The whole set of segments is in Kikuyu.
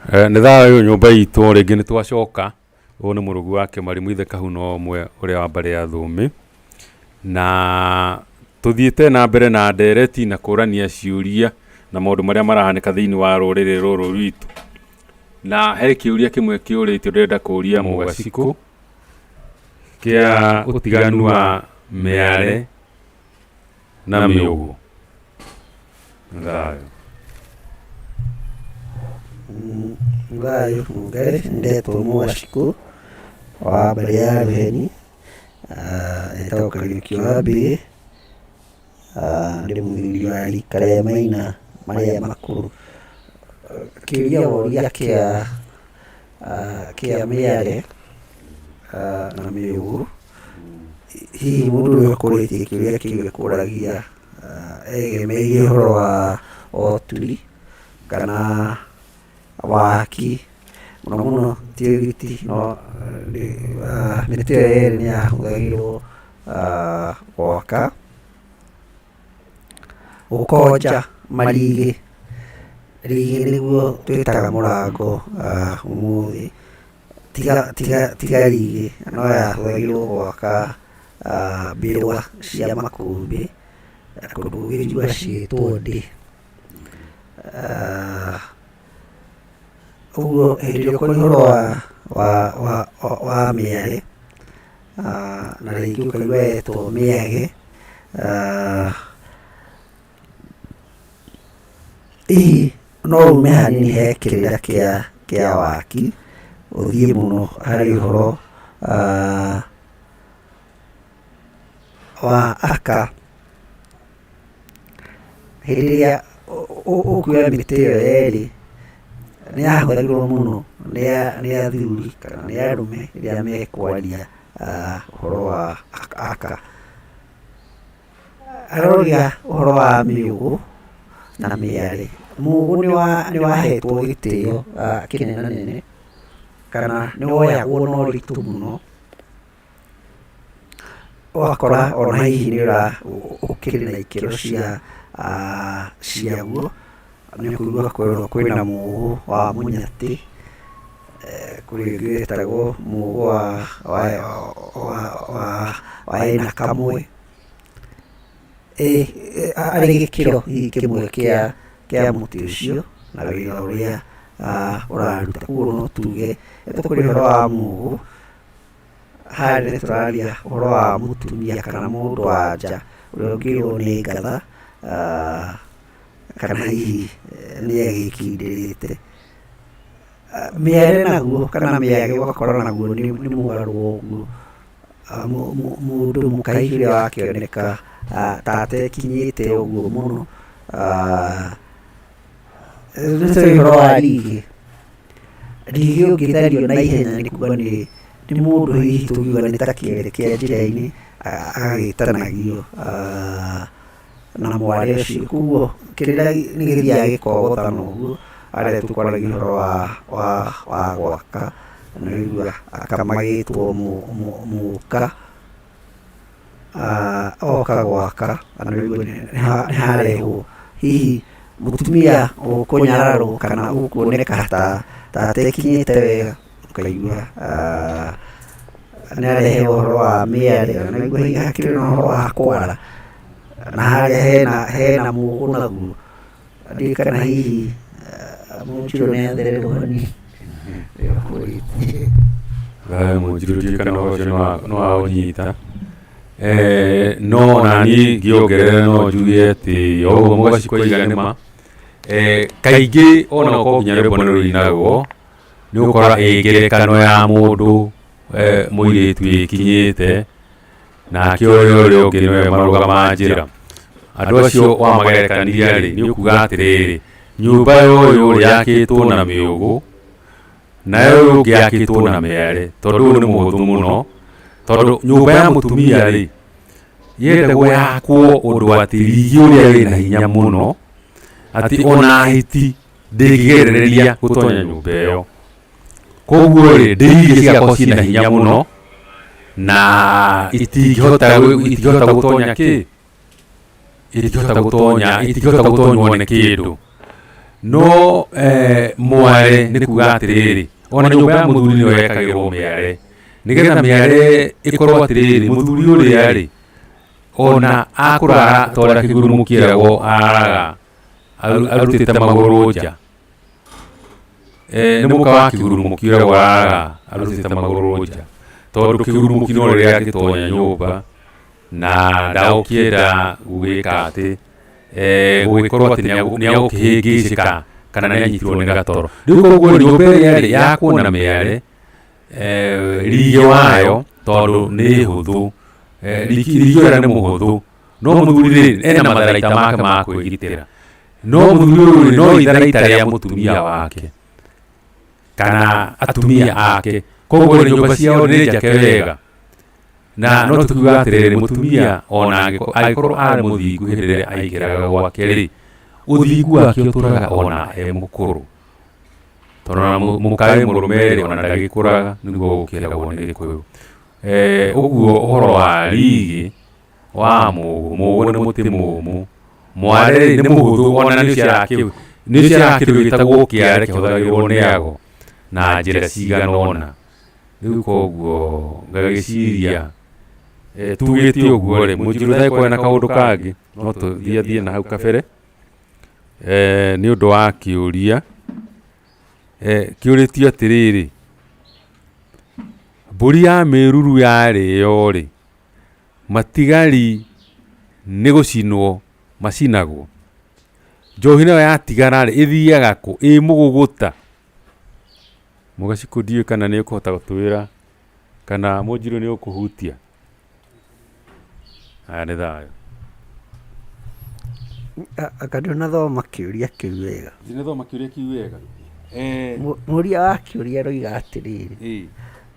Nĩ thayũ nyũmba itũ rĩngĩ nĩ twacoka. Ũyũ nĩ mũrũgu wa Kĩmari Mũithe Kahuno ũmwe ũrĩa wa mbarĩ ya Thũũmĩ. Na tũthiĩte na mbere na ndereti na kũrania ciũria na maũndũ marĩa marahanĩka thĩinĩ wa rũrĩrĩ rũrũ rwitũ. Na he kĩũria kĩmwe kĩũrĩtio ndĩrenda kũria Mũgacikũ kĩa ũtiganu wa mĩare na mĩũgũ. Thayũ. Thayũ Mũngai, ndetwo Mũgacikũ wa mbarĩ ya Rũheni, etagwo Kariũki wa Mbĩgĩ, ndĩ mũthuri wa rika rĩa Maina marĩa makũrũ. Kĩũria woria kĩa kĩa mĩare na mĩũgũ, hihi mũndũ ũrĩa ũkũrĩtie kĩũria kĩu ekũragia egemeire ũhoro wa ũturi kana waki, mũno mũno ti ũgiti no mĩtĩ ĩyo yerĩ nĩ yahũthagĩrwo gwaka. Gũkonja marigĩ, rigĩ nĩguo twĩtaga mũrango ũmũthĩ, tiga rigĩ no yahũthagĩrwo gwaka mbĩrwa cia makũmbĩ, kũndũ kũngĩ njiguaga cigĩtwo ndĩ. Ũguo hĩndĩ ĩrĩa ũkwaria ũhoro wa mĩarĩ, na rĩngĩ ũkaigua yetwo mĩage, hihi no ume hanini he kĩrĩra kĩa waki, ũthiĩ mũno harĩ ũhoro wa aka. Hĩndĩ ĩrĩa ũkuoya mĩtĩ ĩyo yerĩ, nĩ yahũthagĩrwo mũno nĩ athuri kana nĩ arũme rĩrĩa mekwaria ũhoro wa aka. Aroria ũhoro wa mĩũgũ na mĩarĩ. Mũũgũ nĩ wahetwo gĩtĩo kĩnenanene kana nĩ woyagwo na ũritũ mũno. Ũgakora ona hihi nĩ ũkĩrĩ na ikĩro cia ciaguo, nĩ ũkũigua kwĩrwo kwĩna mũgũ wa mũnyatĩ, kũrĩ ũngĩ wĩtagwo mũgũ wa ena kamwe, arĩ gĩkĩro hihi kĩmwe kĩa mũtĩ ũcio na wĩra ũrĩa ũraruta. Koguo no tuge tũkũria ũhoro wa mũgũ. Haha nĩ tũraria ũhoro wa mũtumia kana mũndũ wa nja ũrĩa ũngĩrwo nĩ ngatha kana hihi nĩ agĩkindĩrĩte. Mĩare naguo kana mĩage ũgakora naguo nĩ mũgarũ wa ũguo, mũndũ mũka hihi ũrĩa wakĩoneka ta atekinyĩte ũguo mũno. Nĩ tũĩ ũhoro wa rigĩ, rigĩ ũngĩthario na ihenya nĩ kuga nĩ nĩ mũndũ hihi tũngiuga nĩ ta kĩere kĩa njĩra-inĩ agagĩtanagio na mware ũcio. Koguo kĩrĩra nĩ gĩthiaga gĩkogothana ũguo harĩa tũkwaragia ũhoro wa gwaka na nĩũraigua aka magĩtwo mũka. Oka gwaka na nĩũraigua nĩ harehwo hihi mũtumia ũkũnyararwo kana ũkuoneka ta atekinyĩte wega, ũkaigua nĩ arehe ũhoro wa mĩario, na nĩũraigua hihi hakĩrĩ na ũhoro wa kwara, na harĩa hena mũgũ naguo. Ndiũĩ kana hihi Mũnjirũ nĩ athererwo hanini. Thayũ Mũnjirũ, ndiũĩ kana ũhoro ũcio nĩ waũnyita. No naniĩ ngĩongerera no njuge atĩ o ũguo Mũgacikũ oiga nĩ ma. Kaingĩ ona okorwo nginya rwĩmbo nĩ rũinagwo, nĩ ũgũkora ĩ ngerekano ya mũndũ mũirĩtu wĩkinyĩte, nake ũrĩa ũrĩa ũngĩ nĩwe marũgama njĩra. Andũ acio wamagerekania rĩ, nĩ ũkuga atĩrĩrĩ, nyũmba ya ũyũ rĩ yakĩtwo na mĩũgũ, nayo ũyũ ũngĩ yakĩtwo na mĩare, tondũ ũyũ nĩ mũhũthũ mũno, tondũ nyũmba ya mũtumia rĩ, yendagwo yakwo ũndũ atĩ rigi ũrĩa wĩna hinya mũno, atĩ ona hiti ndĩngĩgerereria gũtonya nyũmba ĩyo. Koguo rĩ, ndĩirie cigakorwo ciĩna hinya mũno na itingĩhota itingĩhota gũtonya kĩ? Itingĩhota gũtonya itingĩhota gũtonywo nĩ kĩndũ. No mware nĩ kuga atĩrĩrĩ, ona nyũmba ya mũthuri nĩyo yekagĩrwo mĩare, nĩgetha mĩare ĩkorwo atĩrĩrĩ, mũthuri ũrĩa rĩ, ona akũrara ta ũrĩa kĩgurumu kĩeragwo araraga arutĩte magũrũ nja. Nĩ mũka wa kĩgurumu kĩeragwo araraga arutĩte magũrũ nja, tondũ kĩgurumu no rĩrĩa angĩtonya nyũmba na ndagũkĩenda gũgĩka atĩ gũgĩkorwo atĩ nĩagũkĩhĩngĩcĩka kana nĩanyitirwo nĩ gatoro. Rĩu koguo nyũmba ĩrĩa rĩ yakwo na mĩare, rigĩ wayo tondũ nĩ hũthũ, rigi ũrĩa nĩ mũhũthũ, no mũthuri rĩ ena matharaita make ma kwĩgitĩra, no mũthuri ũyũ rĩ no itharaita rĩa mũtumia wake kana atumia ake, koguo rĩ nyũmba ciao nĩ njake wega. Na no tũkiuga atĩrĩrĩ, mũtumia ona angĩkorwo arĩ mũthingu hĩndĩ ĩrĩa aingĩraga gwake rĩ, ũthingu wake ũtũraga ona e mũkũrũ, tondũ ona mũka wĩ mũrũme rĩ, ona ndagĩkũraga, nĩguo gũkĩragwo nĩ Gĩkũyũ. Ũguo ũhoro wa rigĩ wa mũgũ, mũgũ nĩ mũtĩ mũmũ, mware rĩ nĩ mũhũthũ, ona nĩ ũciaraga kĩndũ gĩtagwo kĩare kĩhũthagĩrwo nĩ ago na njĩra cigana ũna. Rĩu koguo ngagĩciria tugĩte ũguo rĩ, Mũnjirũ ndagĩkorwo ena kaũndũ kangĩ no tũthiathiĩ na hau kabere nĩ ũndũ wa kĩũria kĩũrĩtio atĩrĩrĩ, mbũri ya mĩruru yarĩo rĩ, matigari nĩ gũcinwo macinagwo? Njohi nayo yatigara rĩ, ĩthiaga kũ? Ĩ mũgũgũta? Mũgacikũ ndiũĩ kana nĩ ũkũhota gũtwĩra kana Mũnjirũ nĩ ũkũhutia? Haya nĩ thayũ. Anga ndũnathoma kĩũria kĩu wega. Ndinathoma kĩũria kĩu wega. Mũria wa kĩũria aroiga atĩrĩrĩ,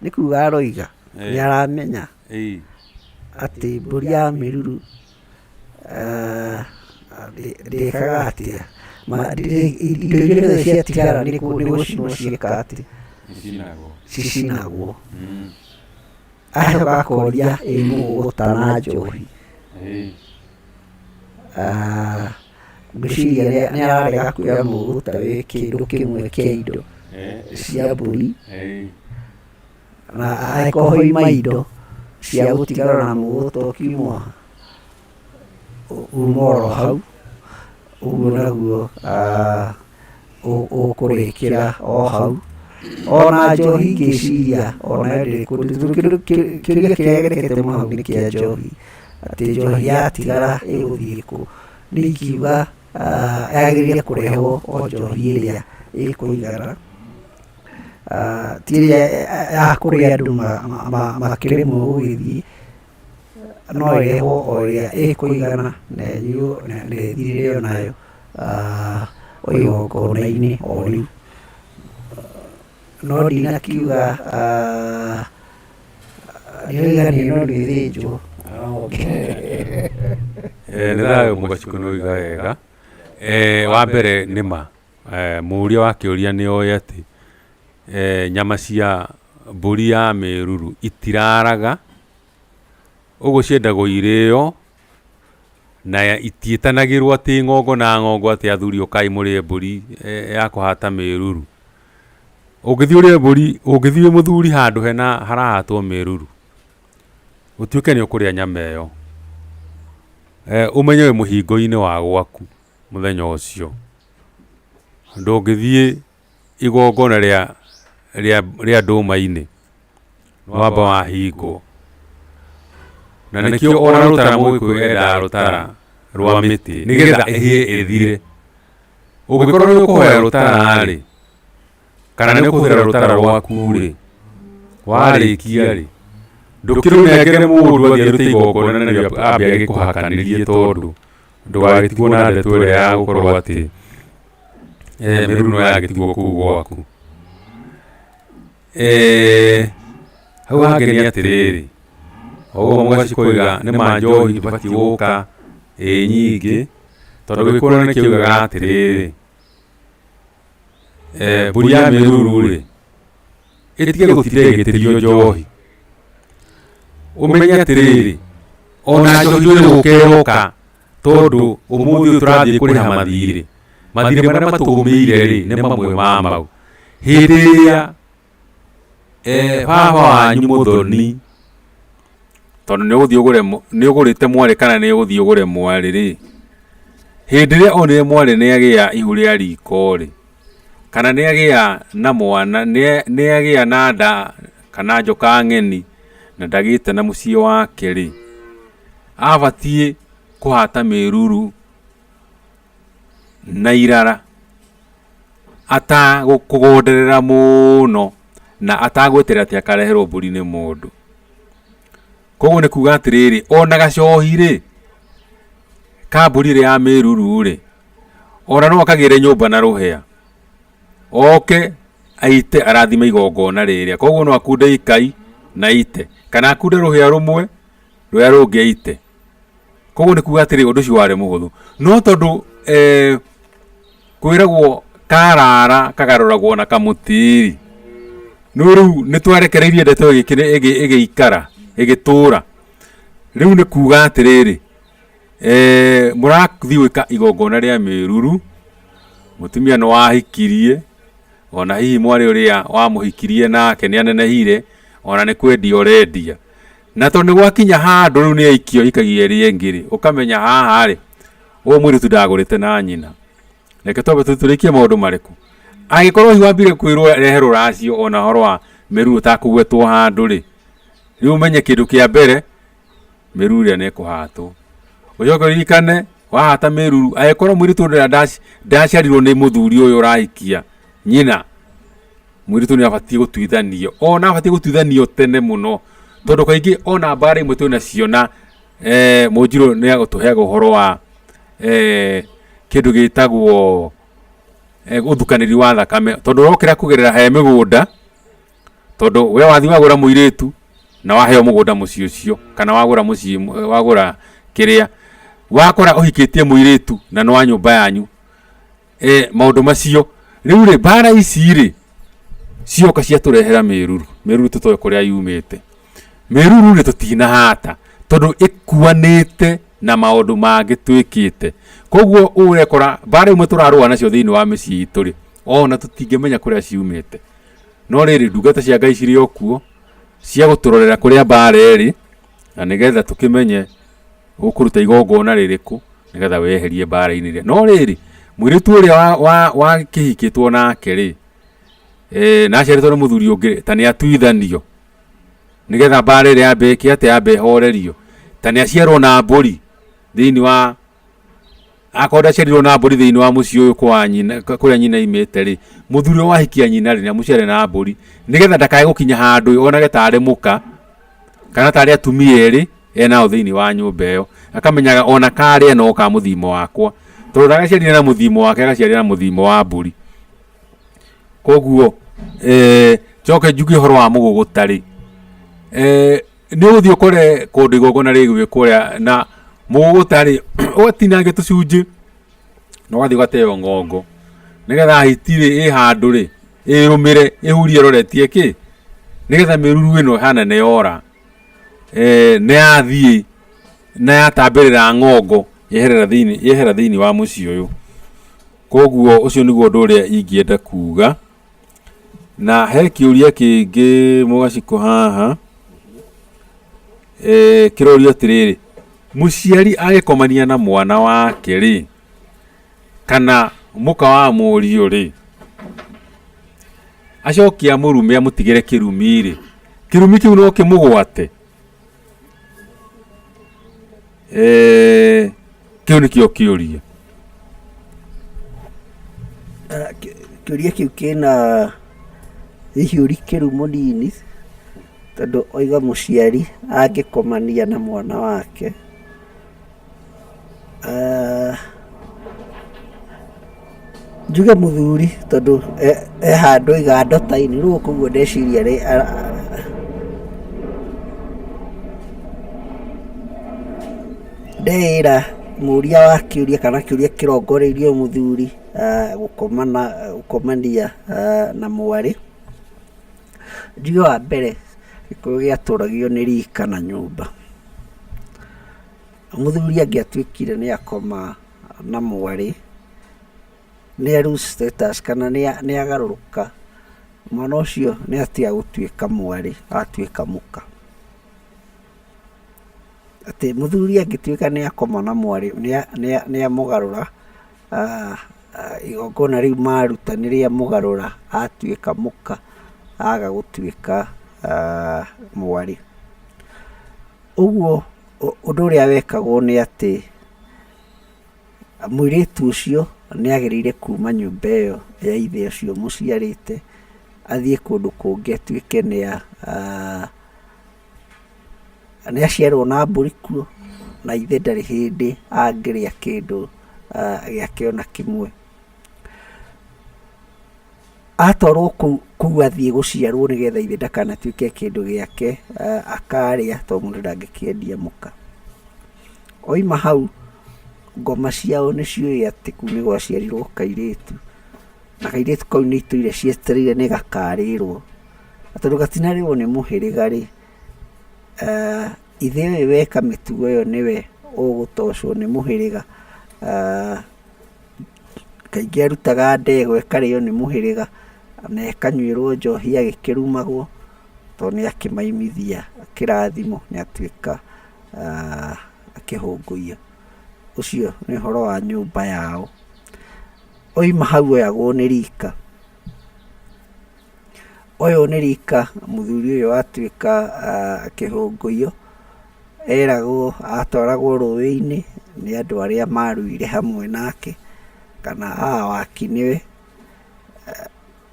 nĩ kuga aroiga nĩ aramenya atĩ mbũri ya mĩruru ndĩkaga atĩa, indo iria ciothe ciatigara nĩ gũcinwo ciĩkaga atĩa, cicinagwo. Acoka akoria ĩ mũgũta na njohi. Ngwĩciria nĩ ararega kwĩra mũgũta wĩ kĩndũ kĩmwe kĩa indo cia mbũri, na angĩkorwo hoima indo cia gũtigara na mũgũta ũkiuma uma oro hau, ũguo naguo ũkũrĩkĩra o hau. Ona njohi ngĩciria onayo ndĩrĩ kũndũ, tondũ kĩũria kĩrĩa gĩrekete mũno hau nĩ kĩa njohi, atĩ njohi yatigara ĩgũthiĩ kũ. Niĩ ingiuga yagĩrĩire kũrehwo o njohi ĩrĩa ĩkũigana, ti ĩrĩa ya kũrĩa andũ makĩremwo gũgĩthiĩ, no ĩrehwo o ĩrĩa ĩkũigana na ĩnyuo na ĩthirĩre o nayo o igongona-inĩ o rĩu. No ndinakiuga ndĩroiga no ndĩthĩnjwo. Nĩ thayũ Mũgacikũ nĩ oiga wega. Wa mbere nĩ ma, mũũria wa kĩũria nĩ oĩ atĩ nyama cia mbũri ya mĩruru itiraraga, ũguo ciendagwo irĩo na itiĩtanagĩrwo atĩ ng'ongo na ng'ongo atĩ athuri ũkai mũrĩe mbũri ya kũhata mĩruru. Ũngĩthiĩ ũrĩe mbũri, ũngĩthiĩ wĩ mũthuri handũ hena harahatwo mĩruru, ũtuĩke nĩ ũkũrĩa nyama ĩyo, ũmenye wĩ mũhingo-inĩ wa gwaku mũthenya ũcio. Ndũngĩthiĩ igongona rĩa rĩa rĩa ndũma-inĩ, wamba wahingwo. Na nĩkĩo ona rũtara mũgĩkũyũ endaga rũtara rwa mĩtĩ nĩgetha ĩhĩe ĩthire. Ũngĩkorwo nĩ ũkũhoya rũtara rĩ, kana nĩ ũkũhũthĩra rũtara rwaku rĩ, warĩkia rĩ, ndũkĩrũnengere mũndũ athiĩ arute igongona narĩo ambe agĩkũhakanĩrie tondũ ndũgagĩtigwo na ndeto ĩrĩa ya gũkorwo atĩ mĩruru no yagĩtigwo kũu gwaku. Hau hangĩ nĩ atĩrĩrĩ, o ũguo Mũgacikũ oiga nĩ ma njohi ndĩbatiĩ gũka ĩ nyingĩ, tondũ gĩkũyũ nĩ kĩugaga atĩrĩrĩ, mbũri ya mĩruru rĩ, ĩtige gũtinda ĩgĩtĩrio njohi. Ũmenye atĩrĩrĩ, ona njohi nĩ gũka ĩroka tondũ ũmũthĩ ũyũ tũrathiĩ kũrĩha mathirĩ. Mathirĩ marĩa matũgũmĩire rĩ nĩ mamwe ma mau. Hĩndĩ ĩrĩa baba wanyu mũthoni, tondũ nĩ ũgũthiĩ ũgũre, nĩ ũgũrĩte mwarĩ kana nĩ ũgũthiĩ ũgũre mwarĩ rĩ, hĩndĩ ĩrĩa onire mwarĩ nĩ agĩa ihu rĩa riko rĩ, kana nĩ agĩa na mwana, nĩ agĩa na nda kana njoka ng'eni na ndagĩte na mũciĩ wake rĩ, abatiĩ kũhata mĩruru na irara atagũkũgonderera mũno na atagweterera atĩ akareherwo mbũri nĩ mũndũ. Koguo nĩ kuga atĩrĩrĩ, ona gacohi rĩ, ka mbũri ĩrĩa ya mĩruru rĩ, ona no akagĩre nyũmba na rũhĩa, oke aite arathime igongona rĩrĩa. Koguo no akunde ikai na aite, kana akunde rũhĩa rũmwe, rũrĩa rũngĩ aite. Koguo nĩ kuga atĩrĩ, ũndũ ũcio warĩ mũhũthũ. No tondũ kwĩragwo karara kagarũragwo na kamũtĩ-rĩ, no rĩu nĩ twarekereirie ndeto ĩgĩikara, ĩgĩtũra. Rĩu nĩ kuga atĩrĩrĩ, mũrathiĩ gwĩka igongona rĩa mĩruru, mũtumia nĩ wahikirie, ona hihi mwarĩ ũrĩa wamũhikirie nake nĩ anenehire, ona nĩ kwendia ũrendia. Na tondũ nĩ gwakinya handũ rĩu nĩ aikio ikagia ĩrĩa ĩngĩ rĩ, ũkamenya haha rĩ, ũyũ mũirĩtu ndagũrĩte na nyina. Reke twambe tũrĩkie maũndũ marĩkũ. Angĩkorwo hihi wambire kwĩrwo rehe rũracio ona ũhoro wa mĩruru ũtakũgwetwo handũ rĩ, rĩu ũmenye kĩndũ kĩa mbere mĩruru ĩrĩa nĩ ĩkũhatwo. Ũcoke ũririkane wahata mĩruru, angĩkorwo mũirĩtu ũrĩa ndaciarirwo nĩ mũthuri ũyũ ũrahikia nyina, mũirĩtu nĩ abatiĩ gũtuithanio. Ona abatiĩ gũtuithanio tene mũno, tondũ kaingĩ ona mbara imwe twĩnacio na Mũnjirũ nĩ agũtũheaga ũhoro wa kĩndũ gĩtagwo ũthukanĩri wa thakame, tondũ ũrokĩra kũgerera he mĩgũnda, tondũ we wathiĩ wagũra mũirĩtu na waheo mũgũnda mũciĩ ũcio, kana wagũra mũciĩ, wagũra kĩrĩa, wakora ũhikĩtie mũirĩtu na nĩ wa nyũmba yanyu, maũndũ macio. Rĩu rĩ, mbara ici rĩ, cioka ciatũrehera mĩruru, mĩruru tũtoĩ kũrĩa yumĩte. Mĩruru rĩ, tũtinahata tondũ ĩkuanĩte na maũndũ mangĩ twĩkĩte. Koguo ũrekora mbara imwe tũrarũa nacio thĩinĩ wa mĩciĩ itũ rĩ, ona tũtingĩmenya kũrĩa ciumĩte. No rĩrĩ, ndungata cia Ngai cirĩ o kuo cia gũtũrorera kũrĩa mbara ĩrĩ, na nĩgetha tũkĩmenye ũkũruta igongona rĩrĩkũ nĩgetha weherie mbara-inĩ ĩrĩa. No rĩrĩ, mũirĩtu ũrĩa wakĩhikĩtwo nake rĩ, na aciarĩtwo nĩ mũthuri ũngĩ, ta nĩ atuithanio nĩgetha mbara ĩrĩa yambe ĩke atĩa, yambe ĩhorerio. Ta nĩ aciarwo na mbũri thĩinĩ wa, akorwo ndaciarirwo na mbũri thĩinĩ wa mũciĩ ũyũ kwa nyina, kũrĩa nyina aimĩte rĩ, mũthuri ũrĩa wahikia nyina rĩ, nĩ amũciare na mbũri nĩgetha ndakae gũkinya handũ onage tarĩ mũka kana tarĩ atumia erĩ enao thĩinĩ wa nyũmba ĩyo, akamenyaga ona karĩa no ka mũthimo wakwa, tondũ ndagaciarire na mũthimo wake, agaciarire na mũthimo wa mbũri. Koguo njoke njuge ũhoro wa mũgũgũta rĩ, nĩ ũgũthiĩ ũkore kũndũ igongona rĩgwĩkwo ũrĩa na mũgũgũta rĩ, ũgatinangio tũcunjĩ na ũgathiĩ ũgateo ng'ongo, nĩgetha hiti rĩ ĩ handũ rĩ, ĩrũmĩre ĩhurie ĩroretie kĩ, nĩgetha mĩruru ĩno ĩhana nĩ yora, nĩ yathiĩ na yatambĩrĩra ng'ongo yeherera thĩinĩ, yehera thĩinĩ wa mũciĩ ũyũ. Koguo ũcio nĩguo ũndũ ũrĩa ingĩenda kuga. Na he kĩũria kĩngĩ Mũgacikũ haha, kĩrorio atĩrĩrĩ, mũciari agĩkomania na mwana wake rĩ, kana mũka wa mũriũ rĩ, acoke amũrume amũtigĩre kĩrumi rĩ, kĩrumi kĩu no kĩmũgwate? Kĩu nĩkĩo kĩũria. Kĩũria kĩu kĩna hihi ũrikĩru mũnini, tondũ oiga mũciari angĩkomania na mwana wake, njuge mũthuri tondũ he handũ oiga ndota-inĩ, rĩu koguo ndeciria ndeĩra mũria wa kĩũria kana kĩũria kĩrongoreirio mũthuri gũkomania na mwarĩ. Njuge wa mbere Gĩkũyũ gĩatũragio nĩ rika na nyũmba. Mũthuri angĩatuĩkire nĩ akoma na mwarĩ, nĩ a lose status kana nĩ agarũrũka, mwana ũcio nĩ atiga gũtuĩka mwarĩ atuĩka mũka. Atĩ mũthuri angĩtuĩka nĩ akoma na mwarĩ nĩ amũgarũra, igongona rĩu maruta nĩ rĩa mũgarũra atuĩka mũka aga gũtuĩka mwarĩ. Ũguo ũndũ ũrĩa wekagwo nĩ atĩ mũirĩtu ũcio nĩ agĩrĩire kuma nyũmba ĩyo ya ithe ũcio ũmũciarĩte, athiĩ kũndũ kũngĩ atuĩke nĩ aciarwo na mbũri kuo, na ithe ndarĩ hĩndĩ angĩrĩa kĩndũ gĩake ona kĩmwe. Atwarwo kũu kũu athiĩ gũciarwo nĩgetha ithe ndakanatuĩke kĩndũ gĩake akarĩa tondũ mũndũ ndangĩkĩendia mũka. Oima hau, ngoma ciao nĩ ciũĩ atĩ kũu nĩ gwaciarirwo kairĩtu, na kairĩtu kau nĩ itũire cietereire nĩ gakarĩrwo. Na tondũ gatinarĩrwo nĩ mũhĩrĩga rĩ, ithe ũyũ weka mĩtugo ĩyo nĩwe ũgũtocwo nĩ mũhĩrĩga. Kaingĩ arutaga ndegwa ĩkarĩo nĩ mũhĩrĩga na ĩkanyuĩrwo njohi agĩkĩrumagwo tondũ nĩ akĩmaimithia kĩrathimo nĩ atuĩka kĩhũngũiya. Ũcio nĩ ũhoro wa nyũmba yao. Oima hau oyagwo nĩ rika. Oywo nĩ rika mũthuri ũyũ atuĩka kĩhũngũiyo, eragwo atwaragwo rũĩ-inĩ nĩ andũ arĩa maruire hamwe nake, kana awaki nĩwe.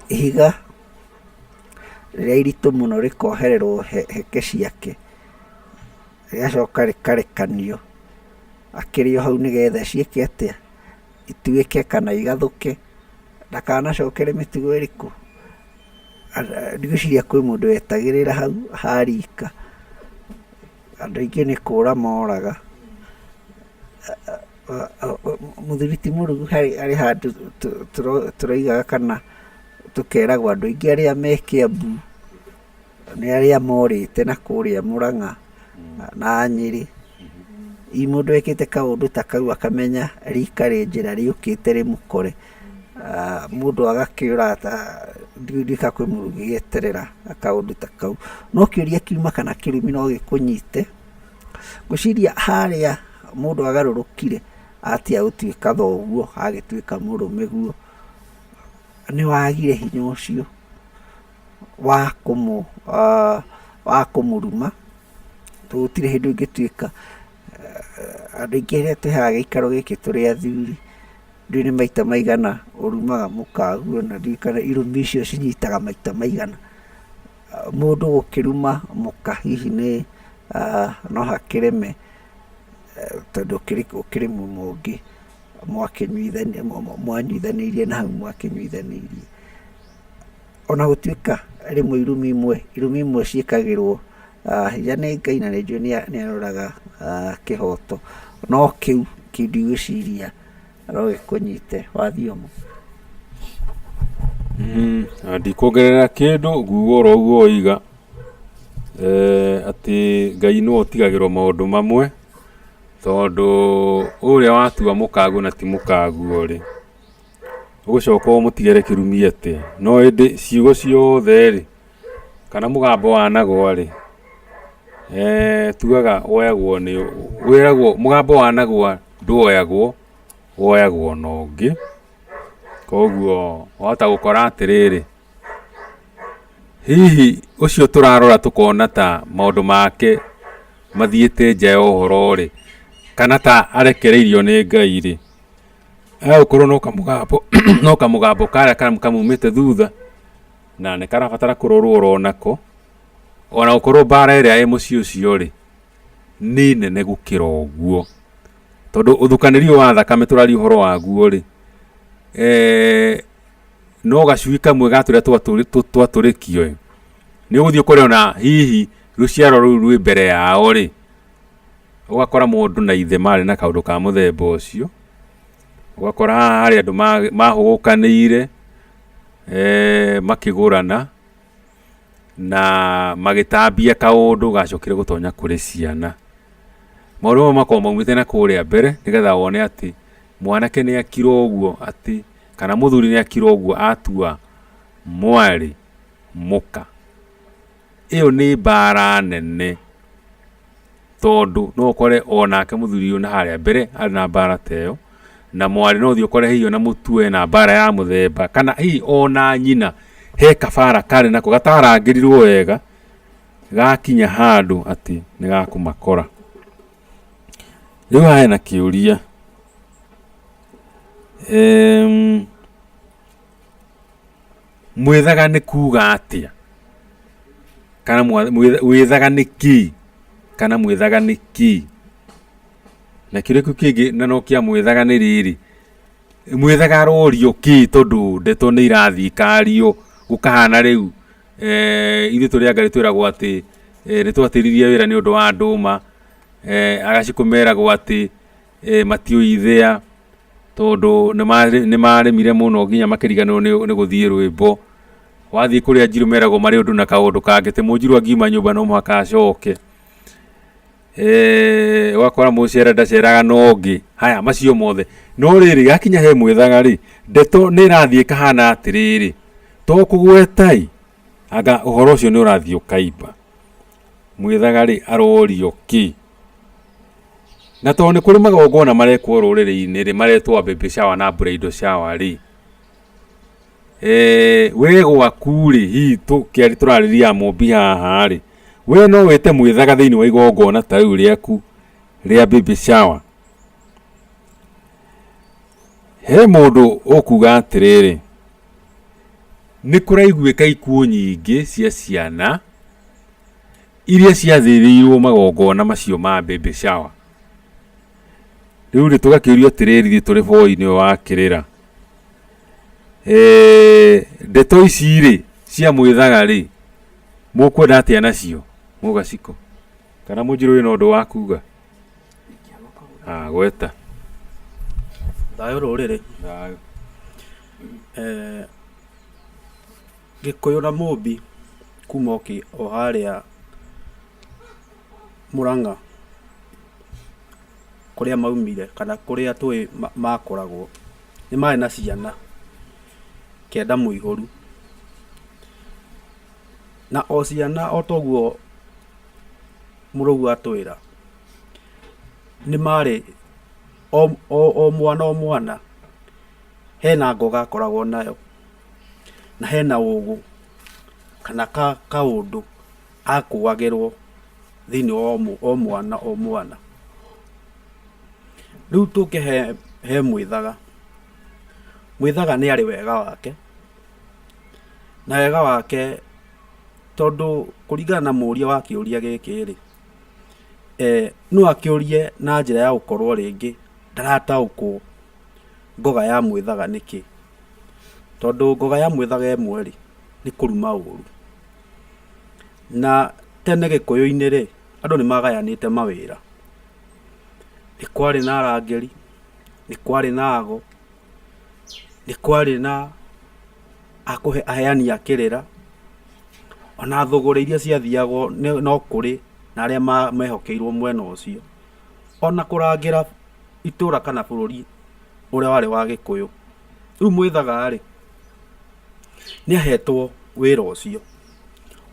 Ihiga rĩrĩa iritũ mũno rĩkohererwo heke ciake, rĩgacoka rĩkarekanio akĩrĩ o hau nĩgetha ciĩke atĩa, ituĩke kana igathũke, ndakanacokere mĩtugo ĩrĩkũ? Ndigwĩciria kwĩ mũndũ wetagĩrĩra hau ha rika, andũ aingĩ nĩ kũra moraga. Mũthuri ti mũrugu harĩ handũ tũroigaga kana tũkeragwo andũ aingĩ arĩa me Kĩambu nĩ arĩa morĩte na kũrĩa Mũrang'a na Nyĩrĩ. Hihi mũndũ wĩkĩte kaũndũ ta kau akamenya rika rĩ njĩra rĩũkĩte rĩmũkore, mũndũ agakĩũra ndiũĩ kana kwĩ mũndũ ũngĩgĩeterera kaũndũ ta kau. No kĩũria kiuma kana kĩrumi no gĩkũnyite, ngwĩciria harĩa mũndũ agarũrũkire atiga gũtuĩka thoguo agĩtuĩka mũrũmeguo, nĩ wagire hinya ũcio wa kũmũruma. Tondũ gũtirĩ hĩndĩ ũngĩtuĩka, andũ aingĩ arĩa twĩ haha gĩikaro gĩkĩ tũrĩ athuri, ndiũĩ nĩ maita maigana ũrumaga mũkaguo na ndiũĩ kana irumi icio cinyitaga maita maigana. Mũndũ gũkĩruma mũka hihi nĩ no hakĩreme tondũ ũkĩrĩ mumo ũngĩ mwanyuithanĩirie na hau mwakĩnyuithanĩirie. Ona gũtuĩka rĩmwe irumi imwe, irumi imwe ciĩkagĩrwo hinya nĩ Ngai na nĩ njũĩ nĩ aroraga kĩhoto, no kĩu ndigwĩciria no gĩkũnyite wathioma. Ndikuongerera kĩndũ nguga oro ũguo woiga, atĩ Ngai nĩwe ũtigagĩrwo maũndũ mamwe, tondũ ũrĩa watua mũkaguo na ti mũkaguo rĩ, Ũgũcoka ũmũtigĩre kĩrumi atĩa? No ĩndĩ ciugo ciothe rĩ, kana mũgambo wanagwa rĩ, tugaga woyagwo nĩ, wĩragwo mũgambo wanagwa ndwoyagwo, woyagwo na ũngĩ. Koguo wahota gũkora atĩrĩrĩ, hihi ũcio tũrarora tũkona ta maũndũ make mathiĩte nja ya ũhoro rĩ, kana ta arekereirio nĩ Ngai rĩ, Egũkorwo no kamũgambo no kamũgambo karĩa kamumĩte thutha, na nĩ karabatara kũrorwo oro nako, ona gũkorwo mbara ĩrĩa ĩ mũciĩ ũcio rĩ, nĩ nene gũkĩra ũguo. Tondũ ũthukanĩri ũyũ wa thakame tũraria ũhoro waguo rĩ, no gacui kamwe ga tũrĩa twatũrĩkio ĩ, nĩ ũgũthiĩ ũkore ona hihi rũciaro rũu rwĩ mbere yao rĩ, Ũgakora mũndũ na ithe marĩ na kaũndũ ka mũthemba ũcio, ũgakora haha harĩ andũ mahũgũkanĩire makĩgũrana na magĩtambia kaũndũ gacokire gũtonya kũrĩ ciana. Maũndũ mamwe makoragwo maumĩte na kũrĩa mbere nĩgetha wone atĩ mwanake nĩ akira ũguo atĩ Kana mũthuri nĩ akira ũguo atua mwarĩ mũka. Ĩyo nĩ mbara nene tondũ no ũkore onake mũthuri ũyũ na harĩa mbere arĩ na mbara ta ĩyo, na mwarĩ no ũthiĩ ũkore hihi ona mũtue ena mbara ya mũthemba, kana hihi ona nyina he kabara karĩ nako gatarangĩrirwo wega, gakinya handũ atĩ nĩ gakũmakora. Rĩu haha hena kĩũria, mwĩthaga nĩ kuga atĩa? Kana wĩthaga nĩ kĩĩ? Kana mwĩthaga nĩ kĩĩ? Na kĩũria kĩu kĩngĩ na no kĩa mwĩthaga nĩ rĩrĩ, mwĩthaga arorio kĩĩ tondũ ndeto nĩ irathiĩ ikario gũkahana rĩu ithuĩ tũrĩ angarĩ twĩragwo atĩ nĩ twatĩririe wĩra nĩ ũndũ wa ndũma, agacikũ meragwo atĩ matiũĩ ithĩa tondũ nĩ marĩmire mũno nginya makĩriganĩrwo nĩ gũthiĩ rwĩmbo. Wathiĩ kũrĩa Njirũ meragwo marĩ ũndũ na kaũndũ kangĩ, atĩ mũnjirũ angiuma nyũmba no mũhaka acoke. Ũgakora mũcere ndaceraga na ũngĩ, haya macio mothe. No rĩrĩ gakinya he mwĩthaga rĩ, ndeto nĩ ĩrathiĩ ĩkahana atĩrĩrĩ, to kũgweta ĩ, anga ũhoro ũcio nĩ ũrathiĩ ũkaimba. Mwĩthaga rĩ, arorio kĩ? Na tondũ nĩ kũrĩ magongona marekwo rũrĩrĩ-inĩ rĩ, maretwo baby shower na bridal shower rĩ, we gwaku rĩ, hihi tũrarĩria Mũmbi haha rĩ, we no wĩte mwĩthaga thĩinĩ wa igongona ta rĩu rĩaku rĩa baby shower? He mũndũ ũkuga atĩrĩrĩ, nĩ kũraiguĩka ikuũ nyingĩ cia ciana iria ciathĩrĩirwo magongona macio ma baby shower. Rĩu rĩ tũgakĩũrio atĩrĩrĩ ithuĩ tũrĩ boi-inĩ ũyũ wa kĩrĩra, ndeto ici rĩ cia mwĩthaga rĩ, mũkwenda atĩa nacio mũgaciko? Kana mũnjirũ wĩna ũndũ wa kuga? Ah, gweta. Thayũ rũrĩrĩ. Thayũ. Gĩkũyũ na Mũmbi kuma o harĩa Mũrang'a kũrĩa maumire kana kũrĩa tũĩ makoragwo, nĩ marĩ na ciana kenda mũihũru. Na o ciana o ta ũguo mũrũgu atwĩra, nĩ marĩ o mwana o mwana hena ngoga akoragwo nayo. Na hena ũgũ kana kaũndũ akuagĩrwo thĩinĩ wa o mwana o mwana. Rĩu tũke he mwĩthaga, mwĩthaga nĩ arĩ wega wake, na wega wake tondũ kũringana na mũria wa kĩũria gĩkĩ rĩ, no akĩũrie na njĩra ya gũkorwo rĩngĩ ndarataũkwo ngoga ya mwĩthaga nĩkĩ. Tondũ ngoga ya mwĩthaga ĩmwe rĩ, nĩ kũruma ũru. Na tene gĩkũyũ-inĩ rĩ, andũ nĩ magayanĩte mawĩra. Nĩ kwarĩ na arangĩri, nĩ kwarĩ na ago, nĩ kwarĩ na akũhe aheani a kĩrĩra, ona thũgũrĩ iria ciathiagwo no kũrĩ na arĩa mehokeirwo mwena ũcio. Ona kũrangĩra itũra kana bũrũri ũrĩa warĩ wa gĩkũyũ. Rĩu mwĩthaga rĩ, nĩ ahetwo wĩra ũcio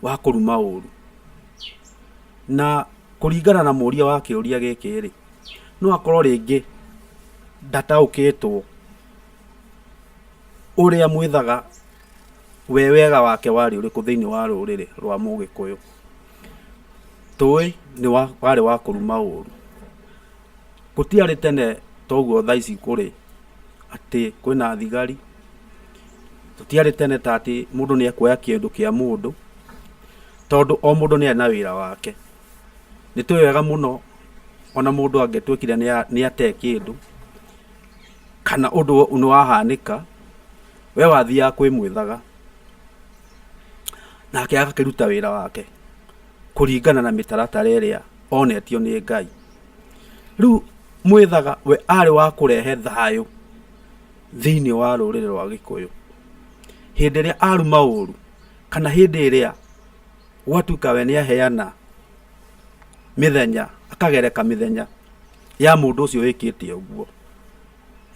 wa kũruma ũru. Na kũringana na mũria wa kĩũria gĩkĩ rĩ, no akorwo rĩngĩ ndataũkĩtwo ũrĩa mwĩthaga we wega wake warĩ ũrĩkũ thĩinĩ wa rũrĩrĩ rwa mũgĩkũyũ. Tũĩ nĩ warĩ wa kũruma ũru. Gũtiarĩ tene ta ũguo thaa ici kũrĩ, atĩ kwĩna thigari, gũtiarĩ tene ta atĩ mũndũ nĩ ekuoya kĩndũ kĩa mũndũ, tondũ o mũndũ nĩ arĩ na wĩra wake. Nĩ tũĩ wega mũno ona mũndũ angĩtuĩkire nĩ ate kĩndũ, kana ũndũ nĩ wahanĩka, we wathiaga kwĩ mwĩthaga, nake agakĩruta wĩra wake kũringana na mĩtaratara ĩrĩa onetio nĩ Ngai. Rĩu mwĩthaga we arĩ wa kũrehe thayũ thĩinĩ wa rũrĩrĩ rwa gĩkũyũ. Hĩndĩ ĩrĩa aruma ũru kana hĩndĩ ĩrĩa gwatuĩka we nĩ aheana mĩthenya, akagereka mĩthenya ya mũndũ ũcio wĩkĩte ũguo.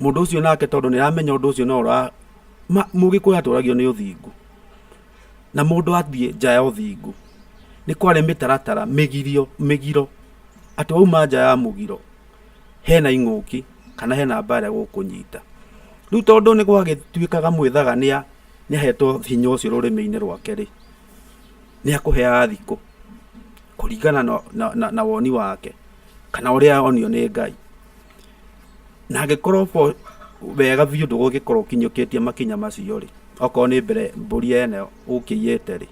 Mũndũ ũcio nake tondũ nĩ aramenya ũndũ ũcio no ũra mũgĩkũyũ atũragio nĩ ũthingu. Na mũndũ athiĩ nja ya ũthingu, nĩ kwarĩ mĩtaratara mĩgirio mĩgiro, atĩ wauma nja ya mũgiro, hena ing'ũki kana hena mbara ĩgũkũnyita. Rĩu tondũ nĩ gwagĩtuĩkaga mwĩthaga nĩ ahetwo hinya ũcio rũrĩmĩ-inĩ rwake rĩ, nĩ akũheaga thikũ kũringana na woni wake kana ũrĩa onio nĩ Ngai. Na angĩkorwo wega biũ ndũgũgĩkorwo ũkinyũkĩtie makinya macio rĩ, okorwo nĩ mbere mbũri ĩno ũkĩiyĩte rĩ,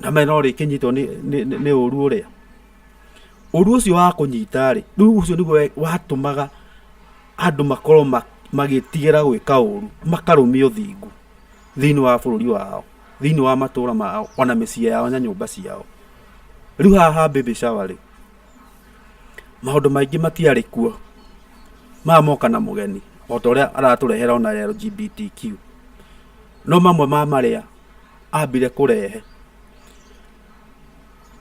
na no ũrĩkĩnyitwo nĩ ũru ũrĩa. Ũru ũcio wa kũnyita rĩ, rĩu ũcio nĩguo watũmaga andũ makorwo magĩtigĩra gwĩka ũru, makarũmia ũthingu thĩiniĩ wa bũrũri wao, thĩiniĩ wa matũra mao, ona mĩciĩ yao na nyũmba ciao. Rĩu haha ha baby shower rĩ, Maũndũ maingĩ matiarĩ kuo, maya moka na mũgeni o ta ũrĩa aratũrehera ona LGBTQ. No mamwe ma marĩa ambire kũrehe,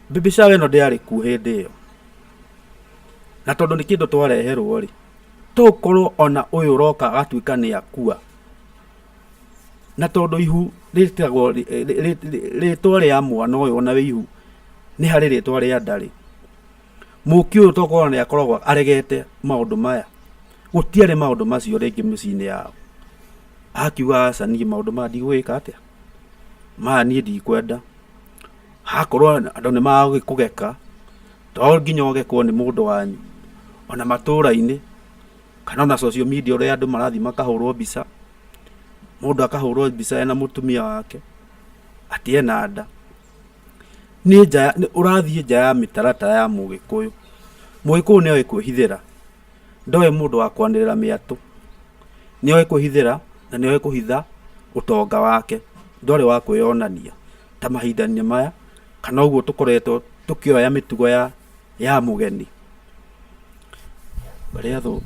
baby shower ĩno ndĩarĩ kuo hĩndĩ ĩyo, na tondũ nĩ kĩndũ twareherwo rĩ, to ũkorwo ona ũyũ ũroka agatuĩka nĩ akua, na tondũ ihu rĩtagwo rĩtwa rĩa mwana ũyũ ona wĩ ihu nĩ harĩ rĩtwa rĩa nda rĩ, mũki ũyũ tokorwo nĩ akoragwo aregete maũndũ maya, gũtiarĩ maũndũ macio rĩngĩ mĩciĩ-inĩ yao, akiuga aca niĩ maũndũ maya ndigwĩka atĩa, maya niĩ ndikwenda, hakorwo andũ nĩ magũgĩkũgeka, to nginya ũgekwo nĩ mũndũ wanyu, ona matũra-inĩ, kana ona social media ũrĩa andũ marathiĩ makahũrwo mbica, mũndũ akahũrwo mbica ena mũtumia wake, atĩ ena nda. Nĩ nja, ũrathiĩ nja ya mĩtaratara ya mũgĩkũyũ. Mũgĩkũyũ nĩ oĩ kwĩhithĩra, ndoĩ mũndũ wa kwanĩrĩra mĩatũ. Nĩ oĩ kwĩhithĩra na nĩ oĩ kũhitha ũtonga wake, ndwarĩ wa kwĩyonania ta mahinda-inĩ maya kana ũguo tũkoretwo tũkĩoya mĩtugo ya mũgeni. Barĩathũ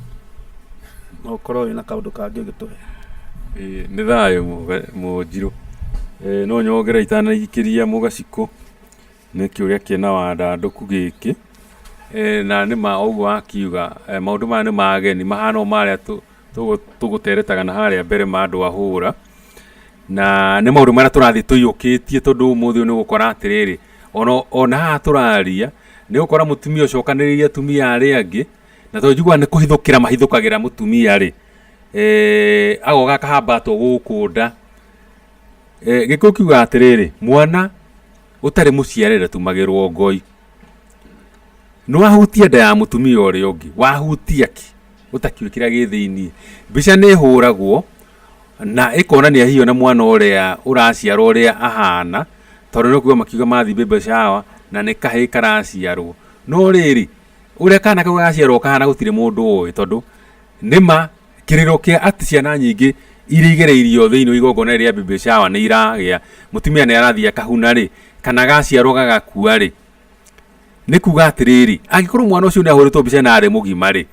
no ũkorwo wĩna kaũndũ kangĩ ũngĩtũhe. Ĩĩ nĩ thayũ Mũnjirũ. No nyongere itanaikĩria Mũgacikũ nĩ kĩũria kĩna wandandũku gĩkĩ. Na nĩ ma ũguo wakiuga maũndũ maya nĩ mageni mahana o marĩa tũgũteretaga na harĩa mbere ma andũ a hũra. Na nĩ maũndũ marĩa tũrathiĩ tũiyũkĩtie tondũ ũmũthĩ ũyũ nĩ ũgũkora atĩrĩrĩ, ona haha tũraria, nĩ ũgũkora mũtumia ũcokanĩrĩirie atumia arĩa angĩ, na tondũ njiguaga nĩ kũhithũkĩra mahithũkagĩra mũtumia rĩ, agoka akahambatwo gũkũ nda. Gĩkũyũ kiugaga atĩrĩrĩ, mwana ũtarĩ mũciare ndatumagĩrwo ngoi. Nĩ wahutia nda ya mũtumia ũrĩa ũngĩ, wahutia kĩ ũtakĩũĩ kĩrĩa gĩ thĩiniĩ. Mbica nĩ ĩhũragwo na ĩkonania hihi ona mwana ũrĩa ũraciarwo ũrĩa ahana, tondũ nĩ ũkuga makiuga mathiĩ baby shower na nĩ kahĩĩ karaciarwo. No rĩrĩ, ũrĩa kana kau gagaciarwo kahana gũtirĩ mũndũ ũĩ tondũ nĩma kĩrĩro kĩa atĩ ciana nyingĩ iria igereirio thĩinĩ wa igongona rĩrĩa rĩa baby shower nĩ iragĩa, mũtumia nĩ arathiĩ akahuna rĩ, kana gaciarwo gagakua rĩ, nĩ kuga atĩrĩrĩ, angĩkorwo mwana ũcio nĩ ahũrĩtwo mbica na arĩ mũgima rĩ,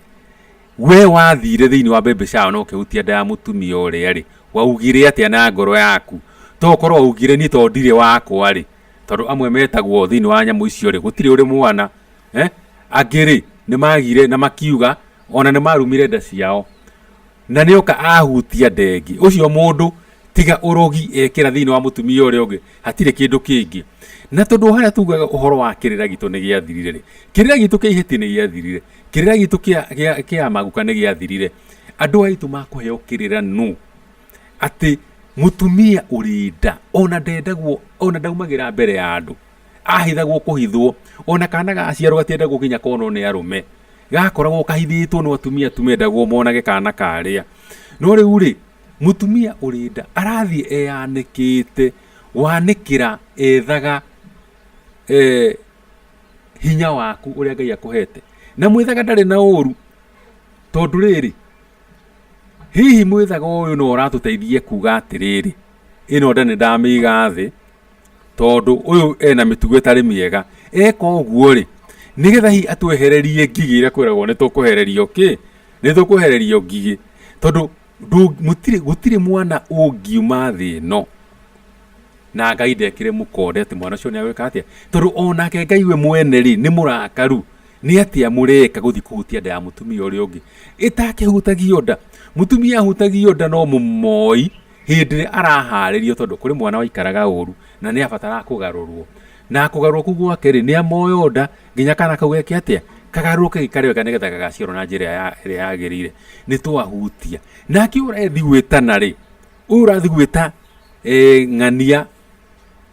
we wathire thĩinĩ wa baby shower na ũkĩhutia nda ya mũtumia ũrĩa rĩ, waugire atĩa na ngoro yaku? To ũkorwo waugire niĩ tondũ ndirĩ wakwa rĩ, tondũ amwe metagwo thĩinĩ wa nyamũ icio rĩ, gũtirĩ ũrĩ mwana, eh? Angĩ rĩ, nĩ magire na makiuga ona nĩ marumire nda ciao. Na nĩ oka ahutia nda ĩngĩ, ũcio mũndũ tiga ũrogi ekĩra thĩinĩ wa mũtumia ũrĩa ũngĩ, hatirĩ kĩndũ kĩngĩ. Na tondũ harĩa tugaga ũhoro wa kĩrĩra gitũ nĩ gĩathirire rĩ, kĩrĩra gitũ kĩa ihĩti nĩ gĩathirire, kĩrĩra gitũ kĩa maguka nĩ gĩathirire. Andũ aitũ makũheo kĩrĩra nũ? Atĩ mũtumia ũrĩ nda ona ndendagwo ona ndaumagĩra mbere ya andũ, ahithagwo kũhithwo, ona kana gaciarwo gatiendagwo nginya konwo nĩ arũme. Gakoragwo kahithĩtwo no atumia tu mendagwo monage kana karĩa. No rĩu rĩ, mũtumia ũrĩ nda arathiĩ eyanĩkĩte, wanĩkĩra ethaga hinya waku ũrĩa Ngai akũhete. Na mwĩthaga ndarĩ na ũru, tondũ rĩrĩ, hihi mwĩthaga ũyũ no ũratũteithia kuga atĩrĩrĩ, ĩno nda nĩ ndamĩiga thĩ, tondũ ũyũ ena mĩtugo ĩtarĩ mĩega. Eka ũguo rĩ, nĩgetha hihi atwehererie ngigĩ iria kwĩragwo nĩ tũkwehererio kĩ? Nĩ tũkwehererio ngigĩ. Tondũ gũtirĩ mwana ũngiuma thĩ ĩno na Ngai ndekĩre mũkonde atĩ mwana ũcio nĩ agwĩka atĩa. Tondũ onake Ngai we mwene rĩ, nĩ mũrakaru. Nĩ atĩa mũreka gũthiĩ kũhutia nda ya mũtumia ũrĩa ũngĩ ĩtakĩhutagio nda? Mũtumia ahutagio nda no mũmoi hĩndĩ ĩrĩa araharĩrio, tondũ kũrĩ mwana waikaraga ũru na nĩ abataraga kũgarũrwo. Na kũgarũrwo kũu gwake rĩ, nĩ amoyo nda nginya kana kau geke atĩa? Kagarũrũke gaikare wega nĩgetha gagaciarwo na njĩra ĩrĩa yagĩrĩire. Nĩ twahutia. Nake ũyũ ũrathiĩ gwĩtana rĩ, ũyũ ũrathiĩ gwĩta ng'ania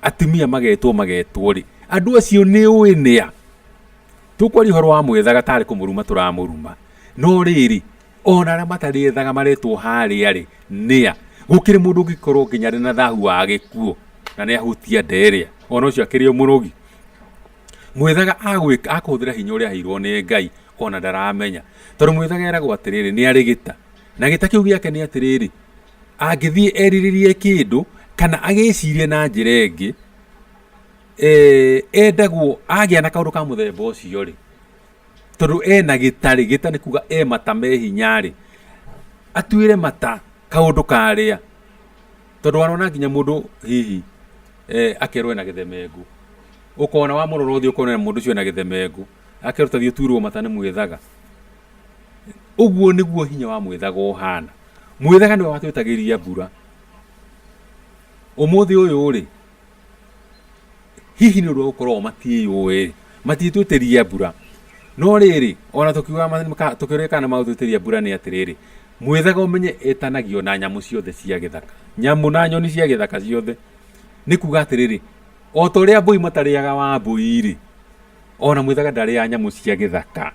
atumia magetwo magetwo rĩ, andũ acio nĩ ũĩ nĩa? Tũkwaria ũhoro wa mwĩthaga tarĩ kũmũruma tũramũruma. No rĩrĩ, ona arĩa matarĩthaga maretwo harĩa rĩ, nĩa? Gũkĩrĩ mũndũ ũngĩkorwo nginya arĩ na thahu wa gĩkuũ na nĩ ahutia nda ĩrĩa, ona ũcio akĩrĩ o mũrogi. Mwĩthaga agwĩka akũhũthĩra hinya ũrĩa aheirwo nĩ Ngai ona ndaramenya. Tondũ mwĩthaga eragwo atĩrĩrĩ, nĩ arĩ gĩta. Na gĩta kĩu gĩake nĩ atĩrĩrĩ, angĩthiĩ erirĩrie kĩndũ kana agĩcirie na njĩra ĩngĩ, endagwo agĩa na kaũndũ ka mũthemba ũcio rĩ, tondũ ena gĩta rĩ, gĩta nĩ kuga e mata me hinya rĩ, atuĩre mata kaũndũ karĩa, tondũ wanona nginya mũndũ hihi akerwo ena gĩthemengũ, ũkona wamũrora ũthiũ ũkona mũndũ ũcio ena gĩthemengũ, akerwo ta thiĩ ũtuĩrwo mata nĩ mwĩthaga. Ũguo nĩguo hinya wa mwĩthaga ũhana. Mwĩthaga nĩwe watwĩtagĩria mbura. Ũmũthĩ ũyũ rĩ, hihi nĩ ũndũ wa gũkorwo o matiĩyũĩ matiĩtwĩtĩria mbura. No rĩrĩ, ona tũkiuga tũkĩũria kana nĩ magũtwĩtĩria mbura nĩ atĩrĩrĩ, mwĩthaga ũmenye ĩtanagio na nyamũ ciothe cia gĩthaka, nyamũ na nyoni cia gĩthaka ciothe. Nĩ kuga atĩrĩrĩ, o ta ũrĩa mbũi matarĩaga wambũi rĩ, ona mwĩthaga ndarĩaga nyamũ cia gĩthaka.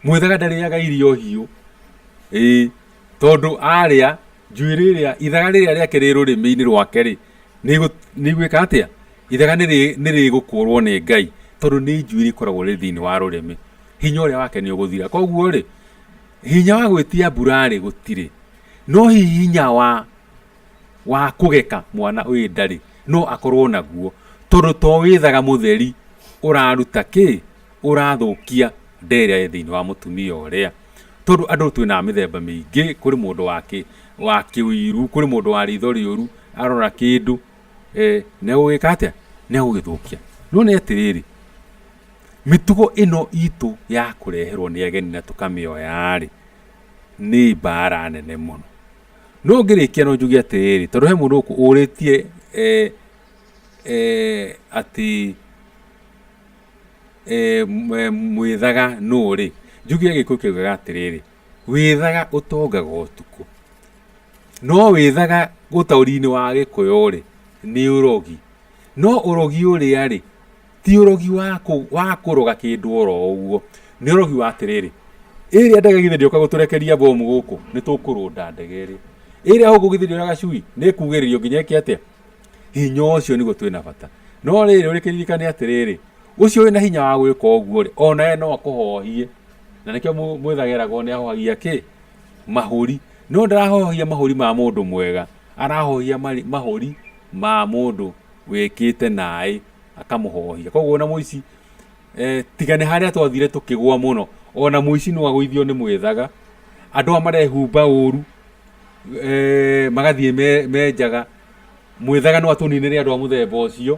Mwĩthaga ndarĩaga irio hiũ, ĩĩ, tondũ arĩa njuĩrĩ ĩrĩa, ithaga rĩrĩa rĩake rĩ rũrĩmĩ-inĩ rwake rĩ, nĩ igwĩka atĩa? Ithaga nĩ rĩgũkũrwo nĩ Ngai, tondũ nĩ njuĩrĩ ĩkoragwo ĩrĩ thĩinĩ wa rũrĩmĩ. Hinya ũrĩa wake nĩ ũgũthira. Koguo rĩ, hinya wa gwĩtia mbura rĩ, gũtirĩ. No hihi hinya wa wa kũgeka mwana wĩ nda rĩ, no akorwo naguo, tondũ to wĩthaga mũtheri ũraruta kĩ? Ũrathũkia nda ĩrĩa ĩ thĩinĩ wa mũtumia ũrĩa. Tondũ andũ twĩna a mĩthemba mĩingĩ, kũrĩ mũndũ wa kĩ wa kĩũiru, kũrĩ mũndũ wa ritho rĩũru, arora kĩndũ nĩ egũgĩka atĩa? Nĩ egũgĩthũkia. No nĩ atĩrĩrĩ, mĩtugo ĩno itũ ya kũreherwo nĩ ageni na tũkamĩoya rĩ, nĩ mbara nene mũno. No ngĩrĩkia no njuge atĩrĩrĩ, tondũ he mũndũ gũkũ ũrĩtie atĩ mwĩthaga nũ rĩ, njuge Gĩkũyũ kĩugaga atĩrĩrĩ, wĩthaga ũtongaga ũtukũ. No wĩthaga ũtaũri-inĩ wa Gĩkũyũ rĩ, nĩ ũrogi. No ũrogi ũrĩa rĩ, ti ũrogi wa kũroga kĩndũ oro ũguo, nĩ ũrogi wa atĩrĩrĩ, ĩrĩa ndege githĩ ndĩoka gũtũrekeria bomu gũkũ, nĩ tũkũrũnda ndege ĩrĩa. Ĩrĩa hũngũ githĩ ndĩoya gacui, nĩ ĩkugĩrĩrio nginya ĩke atĩa? Hinya ũcio nĩguo twĩna bata. No rĩrĩ, ũrĩkĩririkane atĩrĩrĩ, ũcio wĩna hinya wa gwĩka ũguo rĩ, onawe no akũhohie. Na nĩkĩo mwĩthageragwo nĩ ahohagia kĩ? Mahũri. No ndarahohia mahũri ma mũndũ mwega, arahohia mahũri ma mũndũ wĩkĩte naĩ, akamũhohia. Koguo ona mũici, tiga nĩ harĩa twathire tũkĩgwa mũno, ona mũici no agũithio nĩ mwĩthaga. Andũ aya marehumba ũru, magathiĩ me njaga, mwĩthaga no atũninĩre andũ a mũthemba ũcio,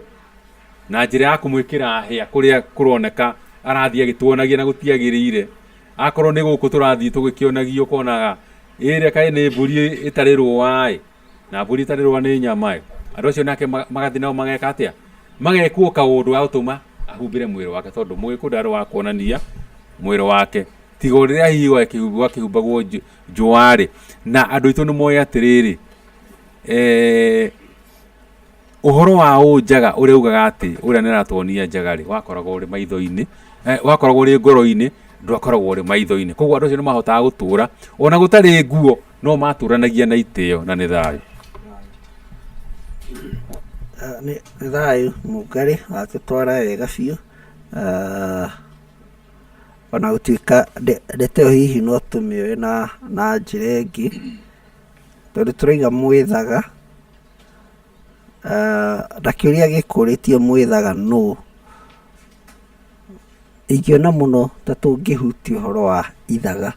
na njĩra ya kũmwĩkĩra hĩa kũrĩa kũroneka arathiĩ agĩtuonagia na gũtiagĩrĩire. Akorwo nĩ gũkũ tũrathiĩ tũgĩkĩonagio ũkonaga ĩrĩa kaĩ nĩ mbũri ĩtarĩ rũa ĩ, na mbũri ĩtarĩ rũa nĩ nyama ĩ. Andũ acio nake magathiĩ nao mageka atĩa? Magekwo kaũndũ ga gũtũma ahumbĩre mwĩrĩ wake tondũ mũgĩkũyũ ndarĩ wa kuonania mwĩrĩ wake. Tiga o rĩrĩa hihi gwakĩhumbagwo njũa rĩ, na andũ aitũ nĩ moĩ atĩrĩrĩ, ũhoro wa ũnjaga ũrĩa ugaga atĩ ũrĩa nĩ aratuonia njaga rĩ, wakoragwo ũrĩ maitho-inĩ, wakoragwo ũrĩ ngoro-inĩ, ndwakoragwo ũrĩ maitho-inĩ. Koguo andũ acio nĩ mahotaga gũtũra ona gũtarĩ nguo, no matũranagia na itĩo na nĩ thayũ. Nĩ thayũ Mũngarĩ, watũtwara wega biũ. Ona gũtuĩka ndeto ĩyo hihi no tũmĩoe na njĩra ĩngĩ, tondũ tũrauga mwĩthaga. Na kĩũria gĩkũrĩtio mwĩthaga nũ? Ingĩona mũno ta tũngĩhutia ũhoro wa ithaga,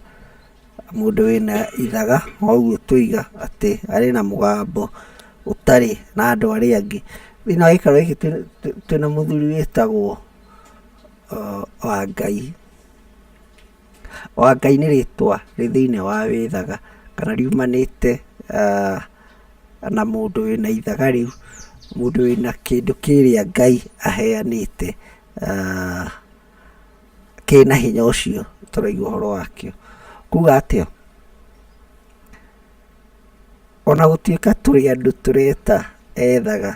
mũndũ wĩna ithaga o ũguo tuoiga atĩ arĩ na mũgambo ũtarĩ na andũ arĩa angĩ. Thĩiniĩ wa gĩikaro gĩkĩ twĩna mũthuri wĩtagwo Wangai. Wangai nĩ rĩtwa rĩ thĩiniĩ wa wĩthaga kana riumanĩte na mũndũ wĩna ithaga rĩu, mũndũ wĩna kĩndũ kĩrĩa Ngai aheanĩte kĩna hinya ũcio tũraigua ũhoro wakĩo. Kuga atĩa? Ona gũtuĩka tũrĩ andũ tũreta ethaga,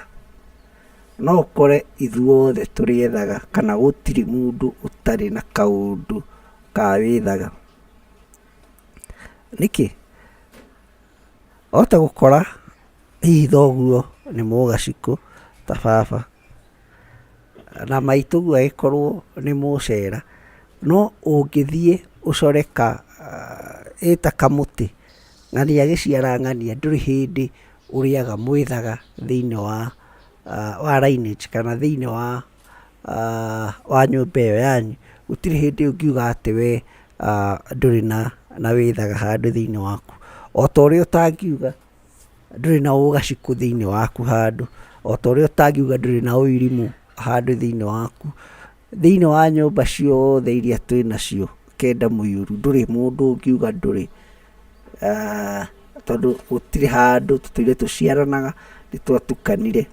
no ũkore ithuothe tũrĩ ethaga kana gũtirĩ mũndũ ũtarĩ na kaũndũ ka wĩthaga. Nĩkĩ? Wahota gũkora hihi thoguo nĩ mũgacikũ ta baba, na maitũguo agĩkorwo nĩ mũcera, no ũngĩthiĩ ũcore ka ĩta kamũtĩ, ng'ania agĩciara ng'ania ndũrĩ hĩndĩ ũrĩaga mwĩthaga thĩiniĩ wa wa lineage kana thĩiniĩ wa wa nyũmba ĩyo yanyu, gũtirĩ hĩndĩ ũngiuga atĩ we ndũrĩ na na wĩthaga handũ thĩiniĩ waku. O ta ũrĩa ũtangiuga ndũrĩ na ũgacikũ thĩiniĩ waku handũ, o ta ũrĩa ũtangiuga ndũrĩ na ũirimũ handũ thĩiniĩ waku. Thĩiniĩ wa nyũmba ciothe iria twĩ nacio kenda mũiyũru, ndũrĩ mũndũ ũngiuga ndũrĩ, tondũ gũtirĩ handũ tũtũire tũciaranaga, nĩ twatukanire,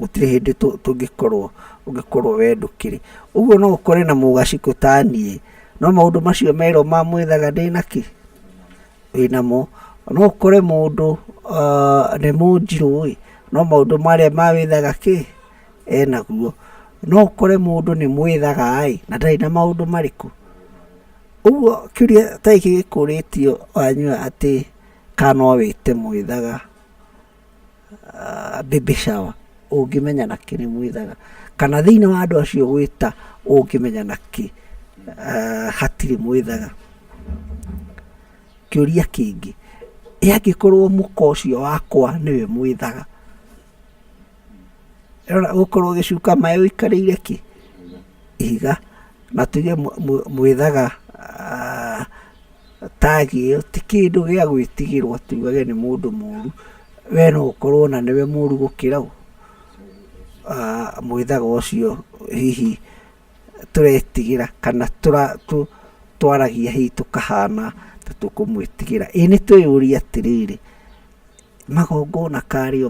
gũtirĩ hĩndĩ tũngĩkorwo ũngĩkorwo we ndũkĩrĩ. Ũguo no ũkore na mũgacikũ ta niĩ, no maũndũ macio merũ ma mwĩthaga ndĩna kĩ? Wĩnamo. No ũkore mũndũ nĩ mũnjirũ ĩ, no maũndũ marĩa ma wĩthaga kĩ? Enaguo. No ũkore mũndũ nĩ mwĩthaga ĩ, na ndarĩ na maũndũ marĩkũ? Ũguo kĩũria ta gĩkĩ gĩkũrĩtio wanyua atĩ kana no wĩte mwĩthaga baby shower ũngĩmenya nakĩ nĩ mwĩthaga? Kana thĩiniĩ wa andũ acio ũgwĩta ũngĩmenya nakĩ hatirĩ mwĩthaga? Kĩũria kĩngĩ, ĩ angĩkorwo mũka ũcio wakwa nĩwe mwĩthaga? Ũrona ũgũkorwo ũgĩcuka maĩ ũikarĩire kĩ? Ihiga. Na tuge mwĩthaga tag ĩyo ti kĩndũ gĩa gwĩtigĩrwo atĩ ugage nĩ mũndũ mũru, we no ũkorwo ona nĩwe mũru gũkĩra ũ? Mwĩthaga ũcio hihi tũretigĩra kana twaragia hihi tũkahana ta tũkũmwĩtigĩra. Ĩ nĩ twĩyũrie atĩrĩrĩ, magongona karĩ o.